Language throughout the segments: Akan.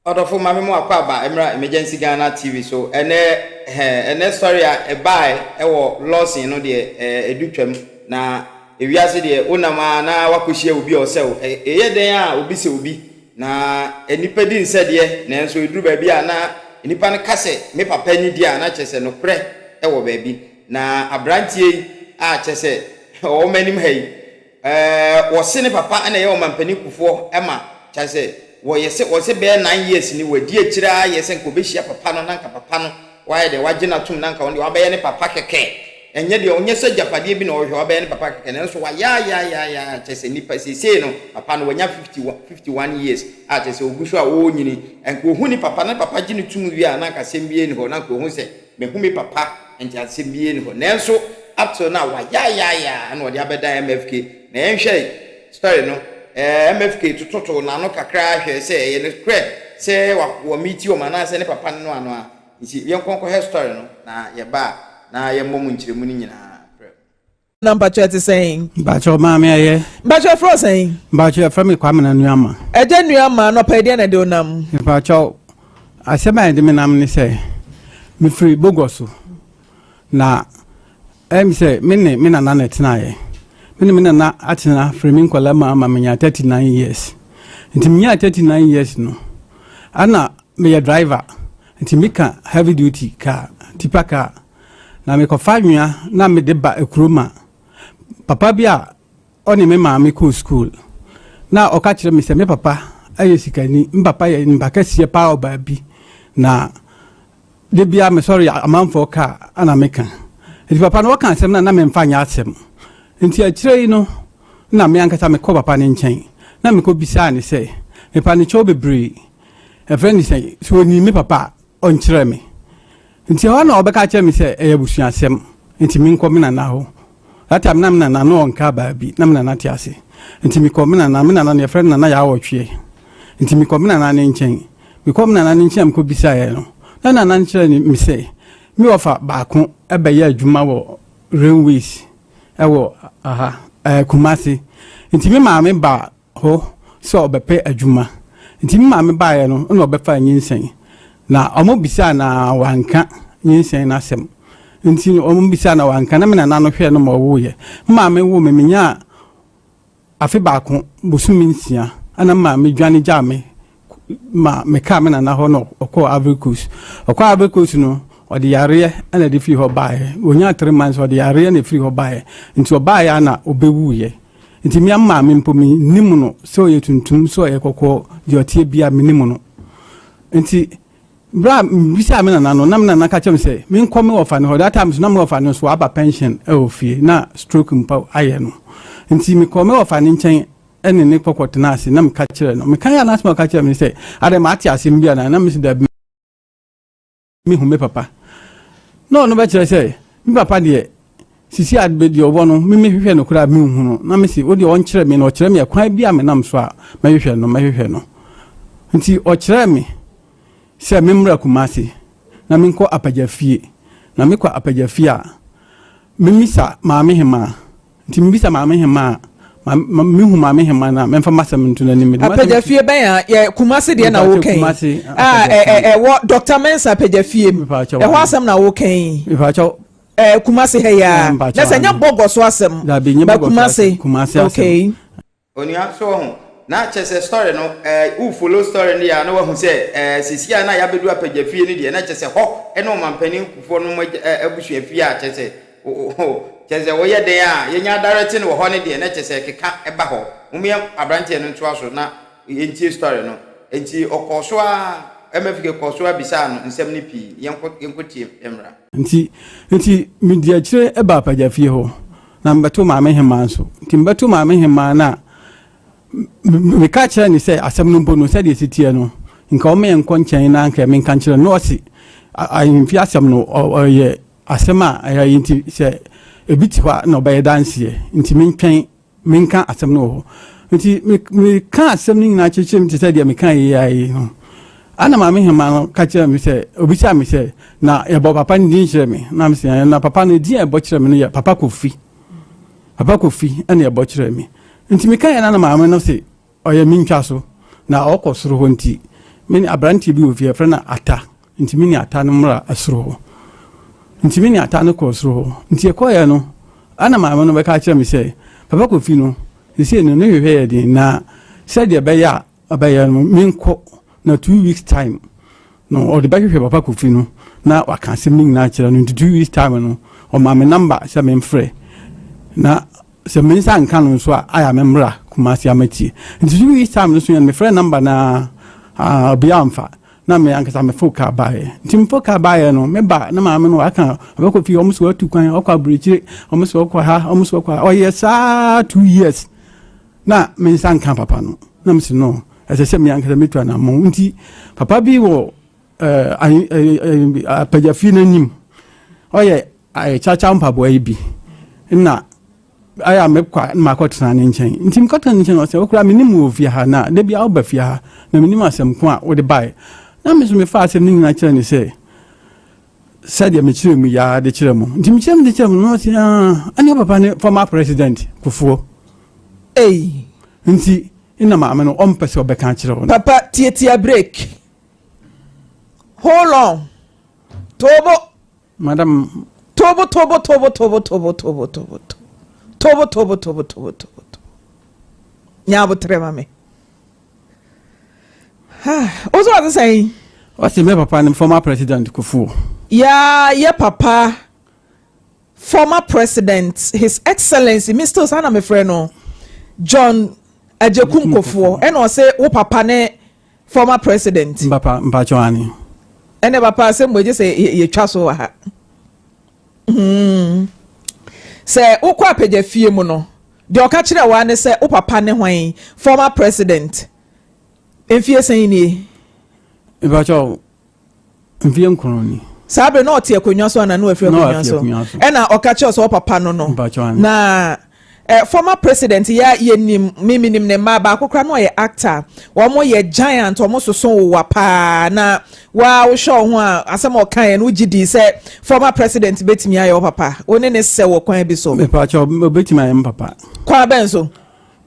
Ɔdɔfo ma me mo akwaaba mmra Emergency Ghana TV so. Ɛnɛ hɛ ɛnɛ story a ɛbae ɛwɔ Lawson no deɛ ɛɛ ɛdu twam. Na ewiase deɛ wonam a na wakɔhyia obi a ɔsɛ wo. Ɛyɛ dɛn a obi sɛ obi. Na nnipa di nsɛ deɛ nanso ɛduru baabi a na nnipa no ka sɛ me papa ni deɛ a na kyerɛ sɛ nokorɛ ɛwɔ baabi. Na aberanteɛ yi a kyerɛ sɛ ɔwɔ m'anim ha yi Ɛɛ wɔse ne papa na ɛyɛ ɔmampanin Kufuor ma kyerɛ sɛ wɔyɛ sɛ wɔse bɛyɛ 9 years ni wadi akyire ara yɛ sɛ nka ɔbɛhyia papa no na nka papa no wayɛ dɛn wagye no atom na nka ɔno deɛ wabɛyɛ ne papa kɛkɛ ɛnyɛ deɛ ɔnyɛ sɛ agyapadeɛ bi na ɔhwehwɛ wabɛyɛ ne papa kɛkɛ nanso wayaayaayaayaa kyerɛ sɛ nipa seesei no papa no wanya 51 51 years a kyerɛ sɛ ɔgu so a ɔrenyini nka ɔhu ne papa na ne papa gye no tom wie a na nka asɛm biara nni hɔ na nka ɔhu sɛ Mahu me papa nti asɛm biara nni hɔ nanso up till now wayaayaaya na ɔde abɛdan MFK na yɛnhwɛ story no ɛɛ MFK tototo n'ano kakra hwɛ sɛ ɛyɛ nokorɛ sɛ wa wɔ meeti wɔn anaasɛ ne papa no ano a nti yɛnkɔ nkɔhwɛ story no na yɛba a na yɛmmɔ mu nkyerɛmu no nyinaa prɛ. Na mpakyɛ ɛte sɛn? Mpakyɛ maame ɛyɛ. Mpakyɛ ɛfrɛ wo sɛn? Mpakyɛ ɛfrɛ me Kwamena Nuama. Ɛgya Nuama anɔpa yi deɛ na ɛde wo nam? Mpakyɛ asɛm a ɛde me nam ne sɛ mefiri Bogɔ so na ɛm sɛ me ne me nana na ɛtenaeɛ. Me ne me nana atena firi me nkwadaa mu ama menya 39 years. Nti menya 39 years no ana meyɛ driver nti meka heavy duty car, tipper car. Na mekɔfa anwea na mede ba kurom a, papa bi a ɔne me maame kɔɔ skuul na ɔka kyerɛ me sɛ me papa yɛ sikani, me papa yɛ nipa kɛseɛ paa wɔ baabi na da biara mesɔre amanfoɔ kaa ana meka. Nti papa no ɔka asɛm no a na memfa nyɛ asɛm. Nti akyire yi no na me ankasa mekɔ papa no nkyɛn na mekɔbisaa no sɛ mepa no kyɛw bebree, ɛfrɛ no sɛn, sɛ ɔnim me papa a ɔnkyerɛ me. Nti ɛhɔ na ɔbɛka kyerɛ me sɛ ɛyɛ abusuasɛm nti menkɔ me nana hɔ. That time na me nana no ɔnka baabi na me nana te ase. Nti mekɔ me nana, me nana no yɛfrɛ no Nana Yaawɔtweɛ. Nti mekɔ me nana no nkyɛn. Mekɔ me nana no nkyɛn a mekɔ bisaeɛ no, na nana no kyerɛ me sɛ me wɔfa baako bɛyɛ adwuma wɔ railways ɛwɔ aha ɛɛ Kumasi. Nti me maame ba hɔ sɛ ɔbɛpɛ adwuma. Nti me maame baeɛ no na ɔbɛfaa nyinsɛn. Na ɔmo bisaa no a wanka nyinsɛn no asɛm. Nti no ɔmo bisaa no a wanka na me nana no hwɛɛ no ma ɔwoeɛ. Me maame woo me, menyaa afe baako bosome 6 ɛna me maame dwane gyaa me ma mekaa me nana hɔ na ɔkɔɔ Ivory Coast. Ɔkɔɔ Ivory Coast no ɔde yareɛ ɛna ɛde firi hɔ baeɛ. Ɔnyaa 3 months ɔde yareɛ na ɛfiri hɔ baeɛ. Nti ɔbaeɛ a na ɔbɛwuiɛ. Nti me maame mpo mennim no sɛ ɔyɛ tuntum sɛ ɔyɛ kɔkɔɔ deɛ ɔteɛ biara mennim no. Nti berɛ a mebisaa me nana no na me nana ka kyerɛ me sɛ menkɔ me wɔfa no hɔ. That time so na me wɔfa no nso waba pension ɛwɔ fie na stroke mpo ayɛ no. Nti mekɔɔ me wɔfa no nkyɛn ɛne ne kɔkɔ tena ase na meka kyerɛ no. Meka yɛ anasɛm a ɔka kyerɛ me sɛ adɛ mate asɛm bi anaa na mese dabi mehu me papa. Na ɔno bɛkyerɛ sɛ me papa deɛ sisi a deɛ ɔwɔ no me mehwehwɛ no koraa menhu no na mese wo deɛ ɔnkyerɛ me na ɔkyerɛ me ɛkwan bi a menam so a mɛhwehwɛ no mɛhwehwɛ no. Nti ɔkyerɛɛ me sɛ memmra Kumasi na menkɔ Apagya fie na mekɔ Apagya fie a memisa maame hemaa. Nti mebisa maame hemaa a mehu maame hemaa no a memfa m'asɛm nto n'anim. Apagya fie bɛn a yɛ Kumasi deɛ na woka yi a ɛwɔ Dr. Mensah Apagya fie mu ɛhɔ asɛm na woka yi. Mepakyɛw Kumasi ha yi a na sɛ nyɛ bɔgɔ so asɛm ba Kumasi. Kumasi asɛm. Okay. Onua so ɔho na kyerɛ sɛ story no wo follow story no yɛ a na wahu sɛ sisi a na yɛabɛdu Apagya fie no deɛ na kyerɛ sɛ hɔ ne ɔmampanin Kufuor nom abusua fie a kyerɛ sɛ kyerɛ sɛ woyɛ dɛn a yɛnya direct no wɔ hɔ no deɛ na kyerɛ sɛ ɛkeka ɛba hɔ. Mom yɛn aberanteɛ no ntoa so na yɛntie story no. Nti ɔkɔɔ so ara MFK kɔɔ so ara bisaa no nsɛm no pii. Yɛnkɔ yɛnkɔ tie mmra. Nti nti medi akyire baa Apagya fie hɔ na mebɛto maame hemaa nso. Nti mebɛto maame hemaa no a meka kyerɛ ne sɛ asɛm no mpo no sɛdeɛ ɛsi teɛ no nka ɔma yɛnkɔ nkyɛn na nka menka nkyerɛ no na ɔse ahemfie asɛm no ɔyɛ asɛm a ɛyɛ nti sɛ ebi te hɔ a na ɔbɛyɛ danseɛ nti mentwɛn menka asɛm no wɔ hɔ. Nti meka asɛm no nyinaa kyerɛkyerɛ mu te sɛ deɛ meka yi ara yi no. Ana maame hema no ka kyerɛ me sɛ, obisaa me sɛ, na yɛbɔ papa no din kyerɛ me. Na mesɛ, na papa no din a ɛbɔ kyerɛ me no yɛ Papa Kofi. Papa Kofi ɛna ɛbɔ kyerɛ me. Nti meka yɛ na na maame no se, ɔyɛ me ntwa so. Na ɔkɔ soro hɔ nti, Me ne aberanteɛ bi wɔ fie, yɛfrɛ no Ata. Nti me ne Ata no mmra soro hɔ. Nti me ne Ata no kɔɔ soro hɔ. Nti yɛkɔeɛ no, ɛna maame no bɛka kyerɛ me sɛ, Papa Kofi no, seesei no ne hwehwɛ yɛ den na sɛdeɛ ɛbɛyɛ a ɔbɛyɛ no, menkɔ na 2 weeks time no ɔde bɛhwehwɛ Papa Kofi no na waka asɛm no nyinaa kyerɛ no. Nti 2 weeks time no, ɔma me number sɛ memfrɛ na sɛ me nsa nka no nso a, ayɛ a memmra Kumasi amatie. Nti 2 weeks time no so yɛn mefrɛ number na obiara amfa, na me ankasa mefo kaa baeɛ. Nti mefo kaa baeɛ no, meba na maame no aka ɔbɛkɔ fie, ɔmo so atu kwan ɔkɔ aburokyire, ɔmo so ɔkɔ ha, ɔmo so ɔkɔ ha. Ɔyɛ saa 2 years na me nsa nka papa no, na mesi no ɛsɛ sɛ me ankasa metu anammɔn. Nti papa bi wɔ apagyafie no anim, ɔyɛ kyakya mpaboa yi bi na ayɛ a mekɔ a na makɔtena ne nkyɛn. Nti mekɔtena ne nkyɛn, ɔsɛ wokora menim wɔ fie ha na da bia woba fie ha na menim asɛm ko a wode baeɛ. Na me so mefa asɛm no nyinaa kyerɛ ne sɛ sɛdeɛ mekyerɛ mu yaa de kyerɛ mu. Nti mekyerɛ mu de kyerɛ mu no, ɔsɛ ɛne wo papa ne former President Kufuor. Ei. Nti na maame no ɔmpɛ sɛ ɔbɛka akyerɛ wo no. Papa, tietia break. Hold on. Tobo. Madam. Tobo, tobo, tobo, tobo, tobo, tobo, tobo, tobo, tobo, tobo, tobo, tobo. Nya abotrɛ ma me. Wo so ɔte sɛn? Ɔse me papa ne former President Kufuor. Ya yɛ papa former President, His Excellency, me still saa na mefrɛ no, John Agyekum Kufuor, ɛna ɔse wo papa ne former president. Papa mpakyɛw ane. Ɛnɛ papa asɛm mu egye sɛ yɛtwa so wɔ ha. Sɛ wokɔ apagya fie mu no, deɛ ɔka kyerɛ wa ne sɛ wo papa ne hwan? Former president. Mfie sɛn nie? Mpakyɛw, mfie 9 ni. Saa bere na ɔte akonnwa so ana na wafiri Na akonnwa wafi so? Akonnwa so. Ɛna ɔka kyerɛ sɛ ɔpapa no. Mpakyɛw ane. Na former president yɛ yɛnim, me menim ne mma baako koraa na ɔyɛ actor. Wɔn yɛ giant, wɔn soso wowa paa. Na waa wohwɛ wo ho a, asɛm a ɔkaeɛ no, wogye di sɛ former president bɛtumi ayɛ wo papa? Wo ne ne sɛ wɔ kwan bi so? Mpakyɛw, obɛtumi ayɛ m papa. Kwan bɛn so?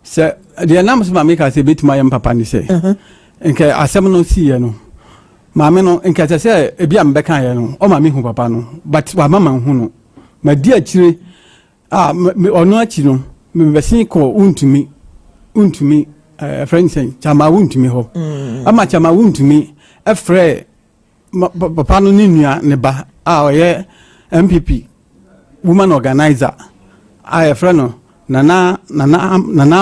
Sɛ deɛ nam so ma meka sɛ ebɛtumi ayɛ m papa ne sɛ nkɛ asɛm no siiɛ no, maame no nkɛ sɛ ebi a mebɛkaeɛ no, ɔma mehu papa no, but wama ma nhu no. Madi akyire a ɔno akyi no, mebɛsen kɔ Wontumi ɛfrɛ ne sɛn, Chairman Wontumi hɔ, ama Chairman Wontumi ɛfrɛ papa no ne nua ne ba a ɔyɛ NPP woman organizer a yɛfrɛ no Nana Ama, Nana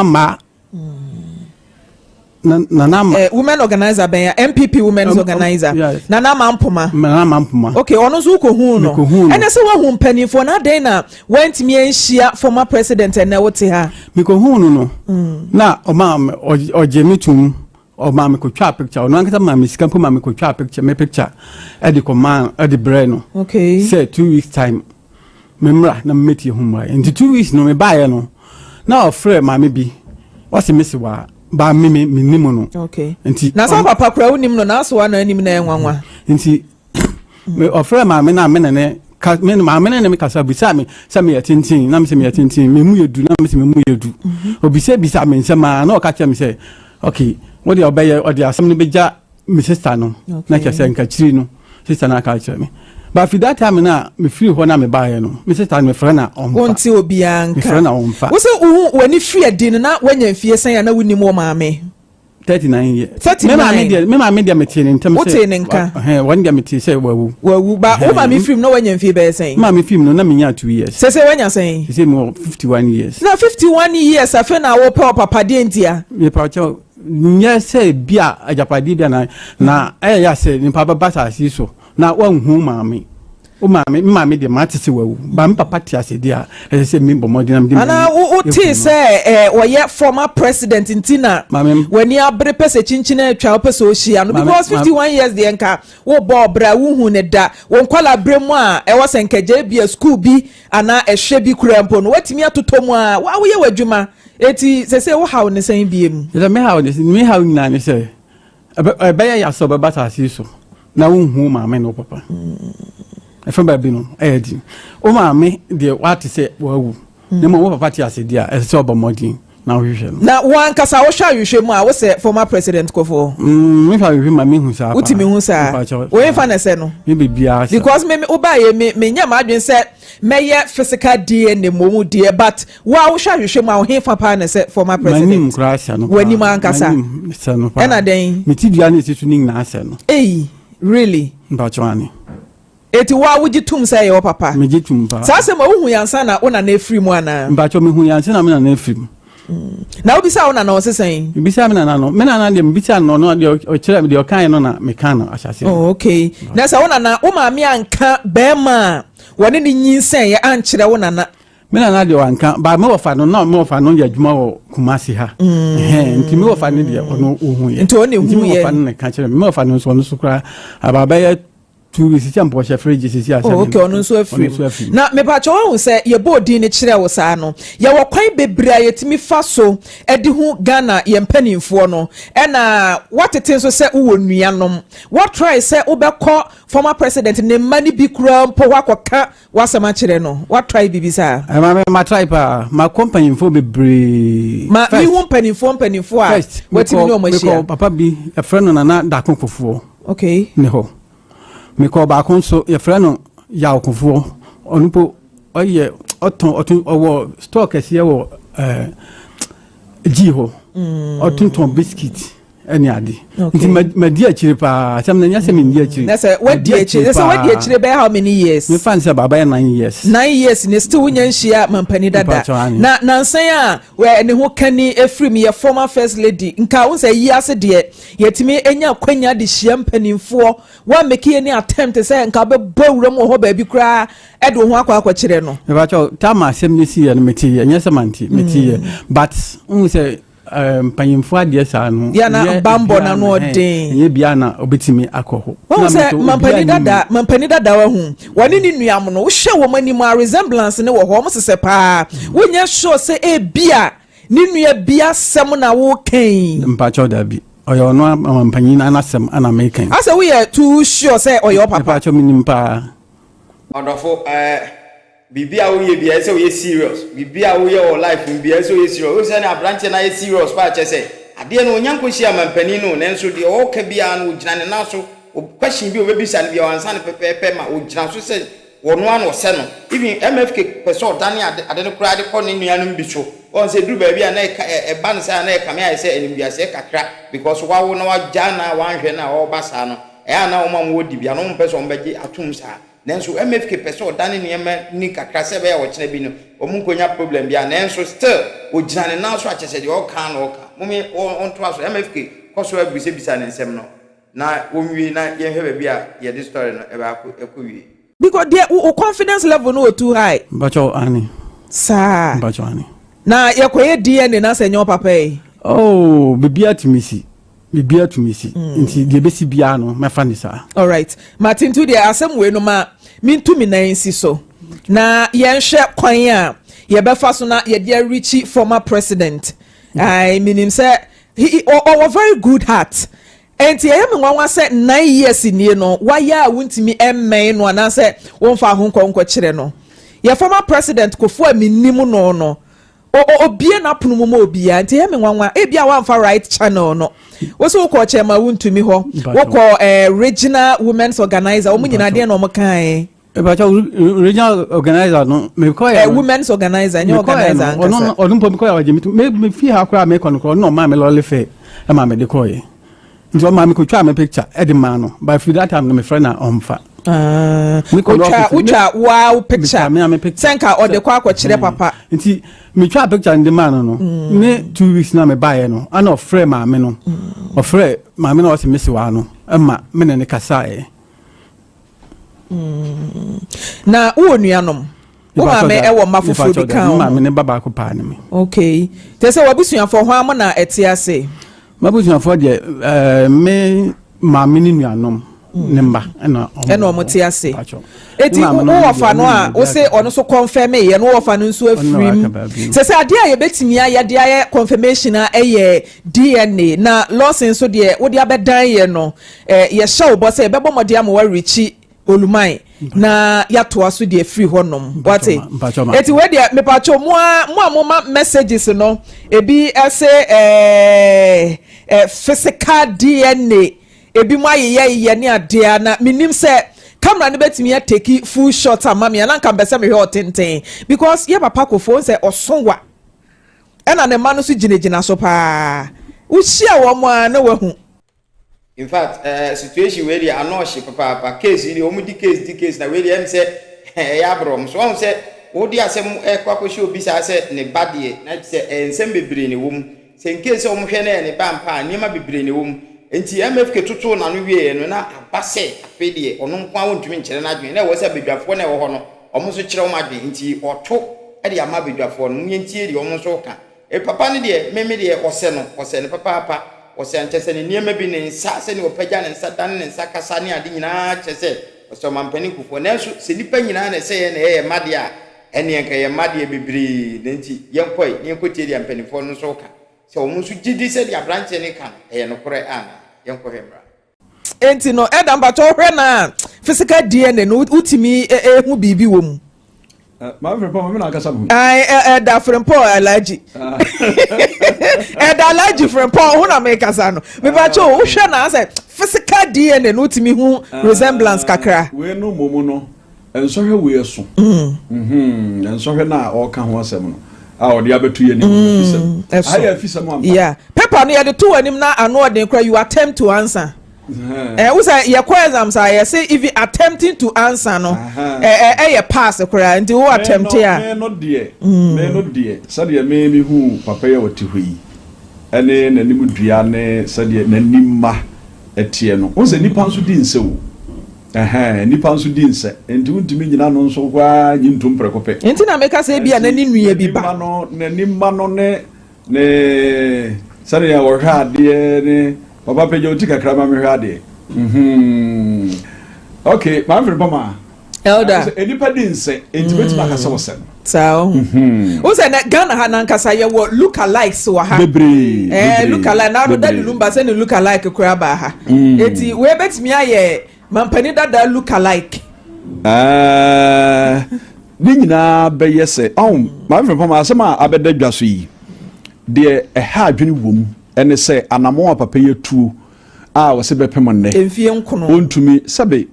Ama. Women organizer bɛn ya? NPP women's organizer? Yes. Nana Ama Mpoma. Nana Ama Mpoma. Okay, ɔno nso wokɔhuu no? Mekɔhuu no. Ɛnɛ sɛ woahu mpanimfoɔ na adɛn na woantumi anhyia former president ɛnɛ wote ha? Mekɔhuu no, na ɔma me ɔgye me tom, ɔma me kɔtwa picture. Ɔno ankasa ma me sika mpo ma me kɔtwa picture, me picture ɛde kɔma, ɛde brɛ no sɛ 2 weeks time memmra na mmɛtie ho mmuaeɛ. Nti 2 weeks no mebaeɛ no, na ɔfrɛ maame bi, ɔse me se waa ba me menim no. Nti na sɛ papa kora wonim no na aso wa na anim na ɛnwanwa. Nti me ɔfrɛ maame no a me ne ne ka, me ne maame ne me kasa, bisa me sɛ meyɛ tenten, na me sɛ meyɛ tenten, me mu yɛ du, na me sɛ me mu yɛ du. Obisa bisa me nsɛm a, na ɔka kyerɛ me sɛ okay, wo deɛ ɔbɛyɛ ɔde asɛm no bɛgya me sister no. Na kyerɛ sɛ nkakyiri no sister no aka kyerɛ me, but fi that time na mefiri hɔ na mebaeɛ no, me sister no mefrɛ na ɔmfa. Wonte obiara nka. Mefrɛ na ɔmfa. Wo sɛ wohu w'ani firi adi no na woanya mfie sɛn a na wonim wɔ maame? 39 years. 39. Me maame deɛ, metee ne ntɛm sɛ Wotee ne nka? Ɛhɛn, wɔn deɛ metee sɛ wawu. Wawu ba wo maame firim na woanya mfie bɛyɛ sɛn? Me maame firim no na menya 2 years. Sɛ woanya sɛn? Sɛ mewɔ 51 years. Na 51 years afei na wopɛ ɔpapadeɛ ntia? Mepakyɛw, nyɛ sɛ bi a agyapadeɛ bi a na ɛyɛ ya sɛ nipa bɛba asase yi so na wanhu maame, wo maame. Me maame deɛ, mate sɛ wawu, ba me papa te ase deɛ a, ɛsɛ sɛ me bɔ mmɔden na mede Anaa m'ani wotee ehu no. sɛ wɔyɛ former president nti na Maame w'ani abere pɛ sɛ kyinkyin atwa wopɛ sɛ ohyia no? Maame Because maame 51 years deɛ, nka wobɔ ɔbrɛ a wohu ne da wo nkwala berɛ mu a ɛwɔ sɛ nkagya bi a school bi anaa ɛhwɛ bi kura mpo no woatumi atotɔ mu a woyɛ w'adwuma. Eti sɛ wohaw ne sɛn bie mu? Sɛ me haw nyinaa ne sɛ ɛbɛyɛ ya sɛ ɔbɛba asase yi so na wonhu wo maame ne wo papa. Ɛfa baabi no ɛyɛ den. Wo maame deɛ, wate sɛ wawu, na mmom wo papa te ase deɛ a, ɛsɛ sɛ ɔbɔ mmɔden. na wohwehwɛ no. Na wo ankasa wohwɛ ahwehwɛ mu a wosɛ former president Kufuor? Mm, mehwɛ ahwehwɛ mu a mehu saa paa. Wotumi hu saa? Mpakyɛw. Wei nfa na ɛsɛ no? Me biribiara sɛ. Because me wobaeɛ me menyɛ m'adwene sɛ mɛyɛ physical DNA mmom deɛ but wo a wohwɛ ahwehwɛ mu a wo hefa paa na ɛsɛ former president? M'anim koraa sɛ no paa. W'anim ankasa? M'anim sɛ no paa. Ɛna dɛn? Me ti dua na ɛsi so no nyinaa sɛ no. Ei, really? Mpakyɛw ane. Eti wo a wogye tom sɛ ɛyɛ wo papa? Megye tom paa. Saa asɛm a wohu yɛ ansa na wo nana afiri mu anaa? Mpakyɛw mehu yɛ ansa na me nana afiri mu. Na wobisaa wo nana ɔse sɛn? Mebisaa me nana no, me nana deɛ mebisaa no ɔno deɛ ɔkyerɛ me deɛ ɔkaeɛ no na meka no ahyɛaseɛ no. Oh, okay. Na sɛ wo nana, wo maame anka bɛrima a wɔne no nyinsɛneeɛ ankyerɛ wo nana? Me nana deɛ wanka, but me wɔfa no, na me wɔfa no yɛ adwuma wɔ Kumasi ha. Mm. Nti me wɔfa no deɛ ɔno ɔhu yɛ. Nti ɔno na ehu yɛ. Nti me wɔfa no na ɛka kyerɛ me. Me wɔfa no nso ɔno nso koraa aba bɛyɛ 2 weeks sisi a mpo ɔhyɛ fridge sisi a. Oh, okay, ɔno nso afiri mu. Na mepakyɛ wahu sɛ yɛbɔ odin no kyerɛ wo saa no, yɛwɔ kwan bebree a yɛtumi fa so de hu Ghana yɛn mpanimfoɔ no. Ɛna woatete nso sɛ wowɔ nuanom. Woatrae sɛ wobɛkɔ former president ne mma no bi koraa mpo hɔ akɔka w'asɛm akyerɛ no. Woatrae biribi saa? Maame, matrae paa. Makɔ mpanyimfoɔ bebree. Ma mehu mpanimfoɔ mpanimfoɔ a watumi ne wɔn ahyia. Mekɔ papa bi, yɛfrɛ no Nana Dako Kofoɔ. Okay. Ne hɔ. Mekɔɔ baako nso, yɛfrɛ no Yaw Kofoɔ. Ɔno mpo ɔyɛ ɔtɔn ɔtɔn ɔwɔ store kɛseɛ wɔ ɛɛ G hɔ. Mm. Ɔtontɔn biscuit ɛne ade. Nti madi akyire paa. Asɛm no nyɛ sɛ mendi akyire. Na sɛ wadi akyire, sɛ wadi akyire bɛyɛ how many years? Mefa no sɛ baaba yɛ 9 years. 9 years ne still wonya nhyia mampani dada. Na nansan a ne ho kani efiri mu yɛ former first lady. Nka wo sɛ yi ase deɛ yɛtumi anya akwanya de hyia mpanimfoɔ. Woa make any attempt sɛ nka wobɛbɔ awura mu wɔ hɔ baabi koraa de wo ho akɔ akɔkyerɛ no? Mepakyɛw, time a asɛm no siiɛ no meteeɛ, ɛnyɛ sɛ mante, meteeɛ. But wohu sɛ mpanyimfoɔ adeɛ saa no, Yɛ na ɛnyɛ bammɔ obiara n'ano na, ɛhɛn, ɔden. ɛnyɛ biara na obetumi akɔ hɔ. Wohu Na sɛ me nso, obiara mampanin nnim dada, me. mampanin dada wahu, wɔne ne nuam no, wohwɛ wɔn anim a resemblance no wɔ hɔ, wɔn sesɛ paa. Wonyɛ sure sɛ ebia Ne nua bi asɛm na woreka yi. Mpakyɛw dabi. Ɔyɛ ɔno ɔmampanyin no n'asɛm na meka yi. Asɛ woyɛ too sure sɛ ɔyɛ wo papa? Mepakyɛw menim paa. Ɔdɔfo eh, biribi a woyɛ biara ɛsɛ sɛ woyɛ serious. Biribi a woyɛ wɔ life mu biara ɛsɛ sɛ woyɛ serious. Wohu sɛnea aberanteɛ no ayɛ serious paa kyerɛ sɛ adeɛ no ɔnya nkɔhyia mampanin no o, nanso deɛ ɔreka biara no ɔgyina ne nan so. Question bi a ɔbɛbisa no biara wansa no pɛpɛɛpɛ ma ɔgyina so sɛ Ɔno ara na ɔsɛ no. Even MFK pɛ sɛ ɔdane ade ade no koraa de kɔ ne nuanom bi so. Wahu sɛ ɛduru baabi a na ɛka ɛ ɛba no saa a na ɛkame ayɛ sɛ animguaseɛ kakra because wawo na wagyaa no a wanhwɛ no a ɔreba saa no, ɛyɛ a na wɔn a wɔwɔ dibea no wɔmpɛ sɛ wɔbɛgye atom saa. Nanso MFK pɛ sɛ ɔdane nneɛma ni kakra sɛ ɛbɛyɛ a ɔkyena bi no wɔn nkɔnya problem biara. Nanso still ɔgyina ne nan so a kyerɛ sɛ deɛ ɔreka ara na ɔreka. Mom ɔntoa so. MFK kɔ so ara bisabisa ne nsɛm no na wɔnwie na yɛnhwɛ baabi a yɛde story no ɛbɛ akɔ ɛkɔwie. Because deɛ wo confidence level no wɔ too high. Mpakyɛw aane. Saa. Mpakyɛw aane. Na yɛkɔyɛ DNA na sɛ ɛnyɛ wo papa yi. Oh biribiara tumi si biribiara tumi si nti deɛ ɛbɛsi biara no mɛfa no saa. Alright mate nti deɛ asɛm wei no ma mentu me nan nsi so na yɛnhwɛ kwan a yɛbɛfa so na yɛde areachi former president. Ae menim sɛ ɔwɔ very good heart. Enti ɛyɛ me nwanwa sɛ 9 years nie no wayɛ a wontumi mmɛn no anaasɛ womfaa ho nkɔ nkɔkyerɛ no. Yɛ former president Kufuor a mennim no no, ɔbue n'apono mu ma obiara nti ɛyɛ me nwanwa. Ebia woamfa right channel no. Wo se wokɔɔ Chairman Wontumi hɔ, wokɔɔ eh, regional women's organizer, wɔn nyinaa deɛn na wɔn kaeɛ? Ɛbɛkyɛ regional organizer no mekɔ yɛ. Ɛ women's organizer nyɛ organizer ankasa. Ɔno ɔno mpo mekɔ yɛ ɔgye me me fi ha koraa mekɔ no koraa ɔno na ɔmaa me lɔle fɛ ɛma me de kɔɔ yɛ nti ɔmaa me kotwa me picture ɛde maa no but firi that time no mefrɛ na ɔmfa. Ah, wotwa wotwa waa wo picture sɛ nka ɔde kɔ akɔkyerɛ papa. Nti metwa picture no de maa no no ne 2 weeks na mebaeɛ no ana ɔfrɛ maame no ɔfrɛ maame no ɔsɛ mesi waa no ɛma me ne ne kasaeɛ. Na wowɔ nuanom? Wo maame wɔ mma foforɔ bi ka ho? Maame ne ba baako paa ne me. Okay. Kyerɛ sɛ w'abusuafoɔ hwan mo na ɛte ase? M'abusuafoɔ deɛ ɛɛ me maame ne nuanom ne mma ɛna wɔn ɛna wɔn te ase. Eti wo wɔfa no a wose ɔno nso confirm yɛ no wɔfa no nso afiri mu. Sɛ sɛ adeɛ a yɛbɛtumi ayɛ de ayɛ confirmation a ɛyɛ DNA na Lawson nso deɛ wode abɛdan yɛ no. Yɛhyɛ wo bɔ sɛ yɛbɛbɔ mmɔden ama woareachi Oluman na yɛatoa so deɛ firi hɔ nom wate. Eti wei deɛ mepatwo mo a mo a mo ma messages no ebi ɛse ɛɛ ɛ physical DNA ebi mo ayeyɛyeyɛ ne adeɛ na menim sɛ camera no bɛtumi atake full shot ama me ananka mpɛ sɛ mehwɛ ɔtenten because yɛ papa Kofoɔ sɛ ɔso wa ɛna ne mma no nso gyinagyina so paa wohyia wɔn a na wahu. In fact, situation wei deɛ ano ɔhye papaapa. Case yi deɛ wɔn di case di case na wei deɛ ɛm sɛ ɛyɛ aborɔ wɔn so wɔn sɛ wɔde asɛm ɛkɔ akɔhyɛ obi saa sɛ ne ba deɛ na sɛ ɛyɛ nsɛm bebree na ɛwɔ mu sɛ in case sɛ wɔn hwɛ na ɛyɛ ne ba mpa a nneɛma bebree na ɛwɔ mu nti MFK totoo n'ano wieɛ no na aba sɛ afei deɛ ɔno nko ara wɔntumi nkyerɛ n'adwene na ɛwɔ sɛ abadwafoɔ na ɛwɔ hɔ no wɔn nso kyerɛ wɔn adwene nti ɔto de ama abadwafoɔ no wɔn yɛntie deɛ wɔn nso ka. E papa no deɛ, me me deɛ, ɔsɛ no, ɔsɛ no papaapa. Ɔsɛ no, kyerɛ sɛ ne nneɛma bi, ne nsa, sɛdeɛ ɔpagya ne nsa, dane ne nsa kasa ne ade nyinaa kyerɛ sɛ ɔsɛ Ɔmampanin Kufuor. Nanso sɛ nnipa nyinaa na ɛsɛ yɛn na ɛyɛ yɛn mma deɛ a, ɛnneɛ anka yɛn mma deɛ bebree. Na enti yɛnkɔe na yɛnkɔtie deɛ mpanimfoɔ no nso reka, sɛ wɔn nso gye di sɛ deɛ aberanteɛ no reka no, ɛyɛ nokorɛ anaa. Yɛnkɔhwɛ mmra. Enti no ɛda mpakyɛ wohwɛ no a physical DNA no wotumi hu biribi wɔ mu. Maame Frimpong, maame na akasa mu. Ɛda Frimpong Alhaji. Ɛda Alhaji Frimpong ho na mekasa no. Mepakyɛ wohwɛ no asɛ physical DNA no wotumi hu resemblance kakra. Wei no mmom no Nsɔhwɛ wei ɛso. Nsɔhwɛ no a ɔreka ho asɛm no a ɔde abɛto yɛn anim no afisɛm. Aha yɛ afisɛm ampa. Yeah. Paper no yɛde to w'anim na ano ɔden koraa you attempt to answer. Eh, wo sɛ yɛkɔ exams a yɛse even attempting to answer no ɛyɛ pass koraa nti wo attempt a. Me no deɛ, me no deɛ, sɛdeɛ me mehu papa yi a ɔte hɔ yi ɛne n'anim dua ne sɛdeɛ n'anim mma ɛteɛ no, wohu sɛ nnipa nso di nsɛ o. Ɛhɛɛ, nnipa nso di nsɛ, enti wontumi nnyina ano nso koraa nnye ntom prɛko pɛ. Enti na meka sɛ ebia na ne nua bi ba. N'ani mma no ne ne sɛnea wɔhwɛ adeɛ ne papa pagya wo ti kakra ma mehwɛ adeɛ. Mm-hmm. Okay, Maame Frimpong Elder. Nnipa di nsɛ, enti bɛtumi aka sɛ wɔsɛ no. Saa ɔho. Mhm. Wo sɛ na Ghana ha nankasa yɛwɔ look alikes wɔ ha. Bebree. Eh, look alike na ano Daddy Lumba sɛ ne look alike koraa baa ha. Mm. Eti wei bɛtumi ayɛ mampanin dada look alike. Eh, ne nyinaa bɛyɛ sɛ ɔn maame fɛn fam asɛm a abɛda dwa so yi deɛ ɛha adwene wom ɛne sɛ anamɔn a papa yi atuo a wɔsɛ bɛpem nnɛ. Mfie nkono. Wɔntumi sɛbe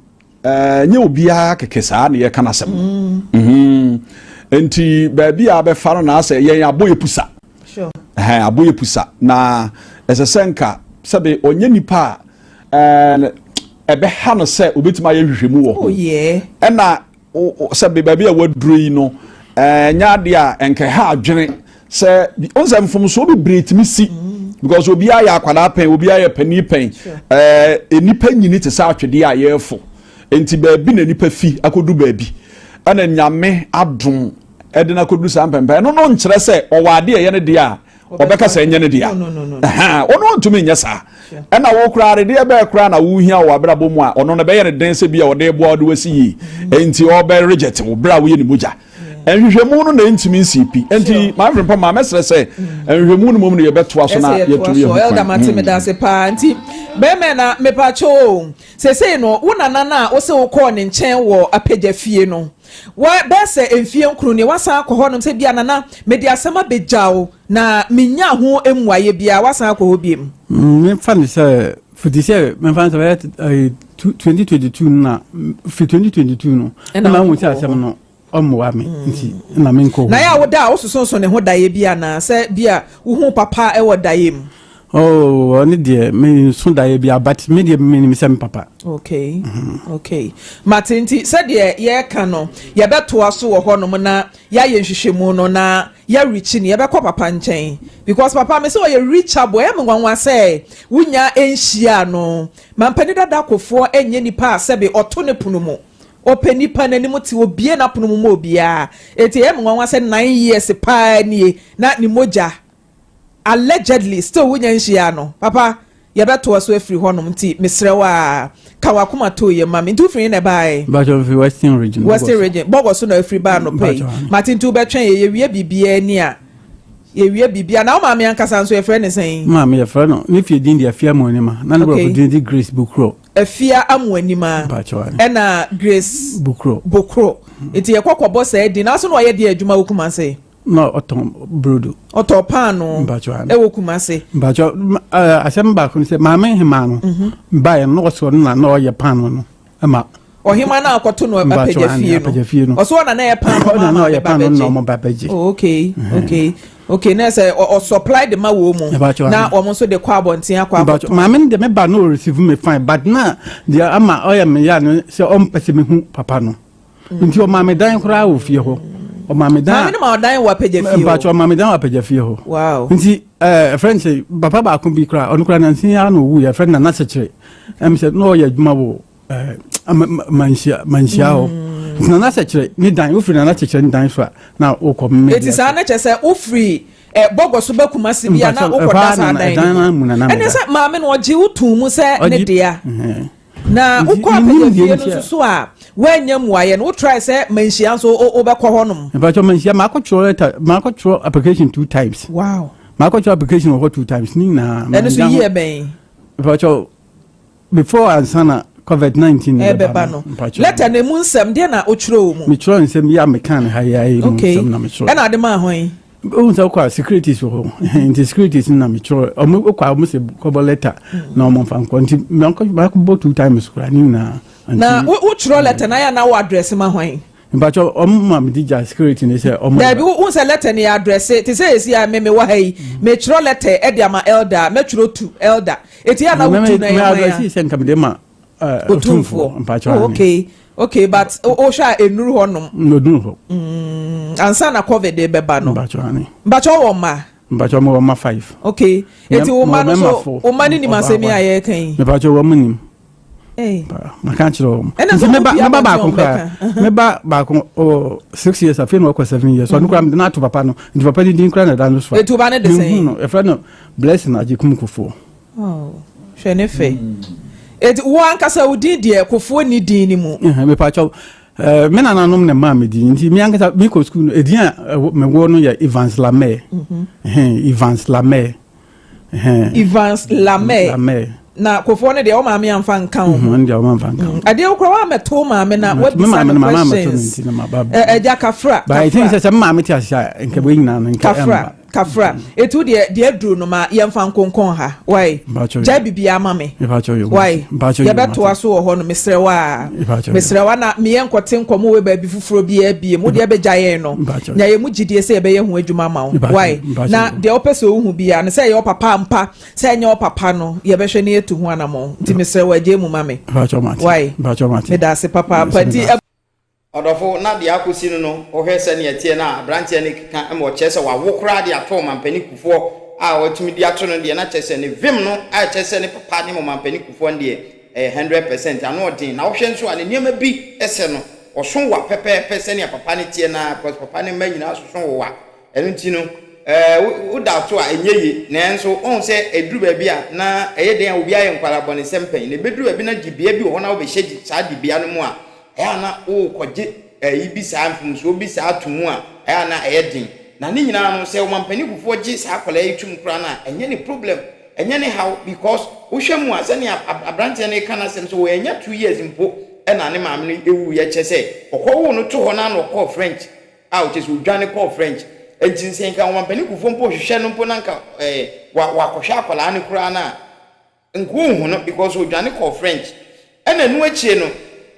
Ɛnyɛ obiara kɛkɛ saa na yɛka n'asɛm no. Mm. Nti baabi a abɛfa no na asɛ yɛn abɔ yɛ pusa. Ɛhɛn abɔ yɛ pusa na ɛsɛ sɛ nka sɛbe ɔnyɛ nipa a ɛbɛha no sɛ obetumi ayɛ nhwehwɛmu wɔ ho. Oh, Ɛna sɛbe baabi a waduro yi no ɛnyɛ adeɛ a nka ɛha adwene sɛ ɔn sɛ mfomsoɔ bebree tumi si because obiara yɛ akwadaa pɛn obiara yɛ panin pɛn ɛɛ nnipa nyini te sɛ atwedeɛ a yɛrefo nti baabi na nipa fi akɔdu baabi ɛna nyame adom ɛde no akɔdu saa mpɛmpɛn ɛno no nkyerɛ sɛ ɔwɔ adeɛ ɛyɛ ne deɛ a ɔbɛka sɛ ɛnyɛ ne deɛ ɔno ntumi nyɛ saa ɛna wo koraa adeɛ bɛɛ koraa na wohia wɔ abrabɔ mu a ɔno no bɛyɛ ne den sɛ bi a ɔde boa ɔde wasi yie nti ɔbɛ reject wo berɛ a woyɛ ne mogya Nhwehwɛmu no na ɛntumi nsii pi. Enti, Maame Frimpong, ma mɛsrɛ sɛ nhwehwɛmu no mmom no yɛbɛtoa so na yɛatumi ahu kwan. Elder mate meda ase paa. Nti, bɛrima na mepakyɛ o, seesei no, wo nana no a wose wokɔɔ ne nkyɛn wɔ apagya fie no, wa bɛyɛ sɛ mfie nkron nie, wasan akɔ hɔnom sɛ bia nana, mede asɛm abɛgya wo na mennya ho mmuaeɛ biara, wasan akɔ hɔ biom? Memfa no sɛ, fiti sɛ memfa no sɛ bɛyɛ 2022 no na, firi 2022 no, na mahu sɛ asɛm no ɔmmoa me nti na menkɔ hɔ. Na yɛ a woda a wososonso ne ho daeɛ bi anaa sɛ bi a wohu papa wɔ daeɛ mu? Oh, ɔne deɛ menso daeɛ bi but me deɛ menim sɛ me papa. Okay, mm-hmm. okay. Mate nti sɛdeɛ yɛreka no yɛbɛtoa so wɔ hɔnom na yɛayɛ nhwehwɛmu no na yɛrekyi no yɛbɛkɔ papa nkyɛn because papa me sɛ ɔyɛ reachable ɛyɛ me nwanwa sɛ wonya nhyia no mampani dada kofoɔ ɛnyɛ nipa a sɛbe ɔto ne pono mu. Ɔpɛ nipa n'anim te obue n'apono mu ma obiara enti ɛyɛ me nwanwa sɛ 9 years paa nie na ne mogya allegedly still wonya nhyiaa no papa yɛbɛtoa so afiri hɔnom nti mesrɛ wo aa ka w'akoma too yam ma me nti wofiri he na ɛbaeɛ? Mpakyɛ mefiri Western Region Western Region Bɔgɔ so na afiri baa anɔpa yi mate nti wobɛtwɛn yɛ yɛwie biribiara ni a. Yɛwie biribia na wo maame ankasa nso yɛfrɛ ne sɛn? Maame yɛfrɛ no, ne fie din de Afia Amuanima, na ne borɔfo din de Grace Bukuro. Afia Amuanima ɛna Grace Bukuro. Bukuro. Nti yɛkɔ kɔbɔ saa din na so na ɔyɛ deɛ adwuma wɔ Kumase? Na ɔtɔn brodo. Ɔtɔn paano ɛwɔ Kumase. Mpakyɛ asɛm baako ne sɛ maame hemaa no baeɛ no na ɔsɔ no na na ɔyɛ paano no ma. Ɔhema no akɔto no apagya fie no. Ɔso ɔna na ɛyɛ paano ma maame ba bɛgye. Na ɔmo ba bɛgye. Oh, okay, okay. Okay, na sɛ ɔsupply de ma wɔ mu. Na wɔn nso de kɔ abɔnten akɔ akɔtɔn. Maame no de me ba no ɔreceive me fine but na deɛ ama ɔyɛ me ya no sɛ ɔmpɛ sɛ mehu papa no. Nti ɔmaa me dan koraa wɔ fie hɔ. Ɔmaa me dan. Maame no ma ɔdan wɔ apagya fie hɔ. Mpakyɛ ɔmaa me dan wɔ apagya fie hɔ. Wow. Nti ɛɛ ɛfrɛ no sɛ papa baako bi koraa ɔno koraa nansi ara na owu yɛ ɛfrɛ no Nana Sekyere. Ɛm sɛ na ɔyɛ adwuma wɔ ɛɛ manhyia manhyia hɔ. Mm. Nti Nana Sekyere ne dan wofiri Nana Sekyere ne dan so a na wokɔ mmea. Eti saa na kyerɛ sɛ wofiri ɛ bɔgɔ so bɛ Kumasi bi a na wokɔda saa dan no mu. Ɛne sɛ maame no ɔgye wo tuu mu sɛ ne dea. Na wokɔ apagya fie no nso so a woannya mmuaeɛ no, wo try sɛ manhyia nso wobɛkɔ hɔ nom. Mpakyɛ manhyia makɔtwerɛ letter makɔtwerɛ application two times. Wow. Makɔtwerɛ application wɔ hɔ two times ne nyinaa. Ɛno so yie bɛn? Mpakyɛ before ansa na covid 19 ɛbɛba no. Letter no emu nsɛm deɛ na wotwerɛ wɔ mu? Metwerɛ nsɛm yi a meka no ha yi ayɛ mu nsɛm na metwerɛ. Ɛna ade maa hwan? Wohu sɛ wokɔ a securities wɔ hɔ nti securities no na metwerɛ ɔmo wokɔ a ɔmo sɛ kɔbɔ letter na ɔmo mfa nkɔ nti makɔbɔ two times koraa ne nyinaa. Na wotwerɛ letter na ayɛ na wo address ma hwan? Mpakyɛ ɔmo ma mede gya security ne sɛ ɔmo. Daabi wohu sɛ letter no yɛ address te sɛ esi a me mewɔ ha yi metwerɛ letter ɛde ama elder mɛtwerɛ to elder eti yɛ na wotu na ɛyɛ hwan a? Me address sɛ nka mede ma Otumfoɔ. Mpakyɛ Oh, okay. Okay, but wohwɛ a enuru hɔ nom. Noduru hɔ. Ansa na COVID bɛba no. Mpakyɛ ane. Mpakyɛ wɔ mma? Mpakyɛ mo wɔ mma five. Okay. Eti wo mma no so, wo mma no nim asɛm yi a yɛreka yi? Mpakyɛ wɔn nim. Hey. Maka kyerɛ wɔn. Ɛna sɛ meba meba baako koraa. Meba baako oh, 6 years afei na ɔkɔ 7 years. Ɔno koraa mede no ato papa no. Nti papa no din koraa na ɛda no so a. Eti wo ba no de sɛn? No, yɛfrɛ no Blessing Agyekum Kufuor. Oh, hwɛ ne fɛ. Eti wo ankasa wo din deɛ Kofoɔ ni din ni mu. Mepakyɛw, me nananom na ɛmaa me din nti me ankasa mekɔ sukuu no edin a mewɔ no yɛ Evans Lamɛ. Mhm. Evans Lamɛ. Evans Lamɛ. Na Kofoɔ no deɛ wo maame amfa nka wo ho. Mhm, deɛ wo maame nka ho. Adeɛ wo kora woamɛto wo maame na woabisa no questions. Ɛgya kafra. Ba ɛti sɛ sɛ maame te ase a nka wei nyinaa no nka ɛmba. Kafra, etu deɛ deɛ aduru no ma yɛmfa nkonkɔn ha. Wai, gyae biribiara ma me. Wai, yɛbɛtoa so wɔ hɔ no, mesrɛ wo a. Mesrɛ wo na meyɛ nkɔte nkɔmmɔ wɔ baabi foforɔ biara biem. Wo deɛ bɛgya yɛn no. Nya yɛn mu gyidie sɛ yɛbɛyɛ ho adwuma ama wo. Wai, na deɛ wopɛ sɛ wohu biara no, sɛ ɛyɛ wo papa ampa, sɛ ɛnyɛ wo papa no, yɛbɛhwɛ na yɛatu ho anammɔn. Nti mesrɛ wo, agyae mu ma me. Wai, meda ase papaapa. Nti. Ɔdɔfo, na deɛ akɔsi no no, wohwɛ sɛdeɛ ɛteɛ no a, aberanteɛ no keka ma ɔkyerɛ sɛ wawo koraa de ato ɔmampanin Kufuor a watumi de ato no deɛ, na kyerɛ sɛ ne vim no a ɛkyerɛ sɛ ne papa ne ɔmampanin Kufuor no deɛ, ɛyɛ 100%, ano ɔden. Na wohwɛ nso a, ne nneɛma bi sɛ no, ɔso wa pɛpɛɛpɛ sɛdeɛ papa no teɛ no ara, because papa no mma nyinaa soso wowa. Ɛno nti no, ɛɛ, wo da to a, ɛnyɛ yie. Nanso woahu sɛ ɛduru baabi a, na ɛyɛ dɛn a obiara yɛ nkwadaa bɔnesɛm pɛn. Na ɛbɛduru baabi na dibea bi wɔ hɔ na wobɛhyɛ saa dibea no mu a, ɛyɛ a na worekɔgye ayi bi saa, mfomsoɔ bi saa to mu a, ɛyɛ a na ɛyɛ den. Na ne nyinaa no, sɛ ɔmampanin Kufuor gye saa akwadaa yi tom koraa no a, ɛnyɛ ne problem, ɛnyɛ ne haw because wohwɛ mu a, sɛnea aberanteɛ no reka n'asɛm sɛ wannya 2 years mpo na ne maame no wuiɛ, kyerɛ sɛ ɔkɔwoo no to hɔ no ara na ɔkɔɔ French a, kyerɛ sɛ ɔdwane kɔɔ French. Enti sɛ nka ɔmampanin Kufuor mpo rehwehwɛ no mpo na nka ɛɛ wakɔhwɛ akwadaa no koraa no a, Nka onhu no because odwane kɔɔ French. Ɛna ɛno akyire no,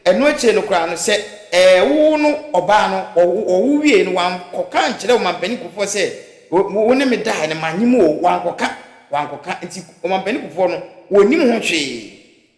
ɛno akyire no koraa no, sɛ ɛɛ wo no ɔbaa no, ɔwo ɔwo wiei no, wankɔka ankyerɛ Ɔmampanin Kufuor sɛ wo wo ne me daeɛ no manyem o, wankɔka, wankɔka. Nti Ɔmampanin Kufuor no, ɔnnim ho hwee,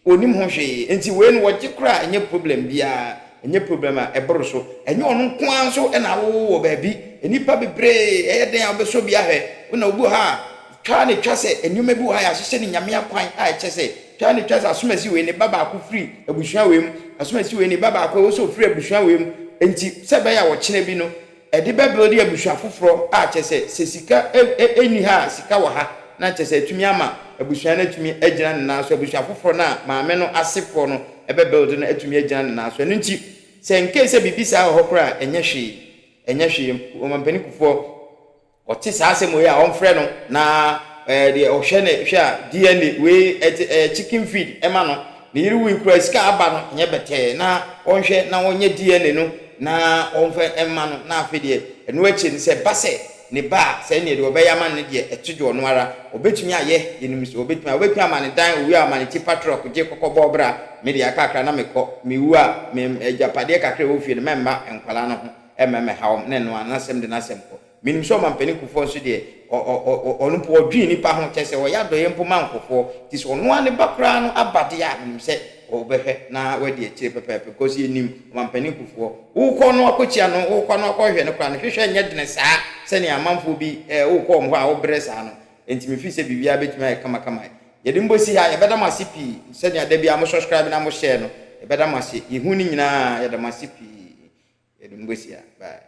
ɔnnim ho hwee. Nti wei no wɔgye koraa a ɛnyɛ problem biara, ɛnyɛ problem a ɛboro so. Ɛnyɛ ɔno nko ara nso na awowo wɔ baabi, nnipa bebree, ɛyɛ dɛn a wobɛsɔ bi ahwɛ, wo na obi wɔ ha a, Twa na etwa sɛ nneɛma bi wɔ ha a yɛahyehyɛ no Nyame akwan a ɛkyɛ sɛ, twa na etwa sɛ asomasi wei ne ba baako firi abusua wei mu, asomasi wei ne ba baako ɛwɔ sɛ ɔfiri abusua wei mu, enti sɛ ɛbɛyɛ a ɔkyena bi no ɛde bɛ build abusua foforɔ a kyerɛ sɛ, sɛ sika nni ha a sika wɔ ha na kyerɛ sɛ atumi ama abusua no atumi agyina ne nan so, abusua foforɔ no a maame no asefoɔ no bɛ build no atumi agyina ne nan so. Ɛno nti sɛ in case sɛ biribi saa wɔ hɔ koraa a ɛnyɛ hwee, ɛnyɛ hwee, Ɔmampanin Kufuor. Ɔte saa asɛm wei a ɔmfrɛ no na ɛɛ deɛ ɔhwɛ ne hwɛ a DNA wei ɛte ɛɛ chicken feed ɛma no ne yere wui koraa sika aba no nyɛ bɛtɛɛ na ɔnhwɛ na ɔnyɛ DNA no na ɔmfa ɛma no na afei deɛ ɛno akyire no sɛ ɛba sɛ ne ba a sɛ ɛneɛ deɛ ɔbɛyɛ ama no deɛ ɛto dwo ɔno ara ɔbɛtumi ayɛ yɛnim sɛ ɔbɛtumi ayɛ ɔbɛtumi ama ne dan owie a ɔma ne tipa truck gye kɔkɔ bɔ bra me deɛ akakra na mekɔ mewu a me agyapadeɛ kakra ɛwɔ fie no mɛmma nkwadaa no ho ɛmmɛmɛha wɔn na ɛno ara n'asɛm de n'asɛm kɔ. Menim sɛ ɔmampanin Kufuor nso deɛ, ɔ ɔ ɔ ɔno mpo ɔdwen nnipa ho, kyerɛ sɛ ɔyɛ adɔeɛ mpo ma nkurɔfoɔ. Nti sɛ ɔno ara ne ba koraa no aba deɛ a, menim sɛ ɔbɛhwɛ na wadi akyire pɛpɛɛpɛ because yɛnim ɔmampanin Kufuor. Wokɔ no akɔkyia no, wokɔ no akɔhwehwɛ no koraa no, hwehwɛ nyɛ dene saa sɛdeɛ amanfoɔ bi eh, wokɔ wɔn hɔ a wobrɛ saa no. Enti mefeel sɛ biribiara bɛtumi ayɛ kamakama. Yɛde mo bɛsi ha, yɛbɛda mo ase pii sɛdeɛ da biara mo subscribe na mo share no, yɛbɛda mo ase. Yɛhu ne nyinaa, yɛda mo ase pii. Yɛde mo bɛsi ha. Bye.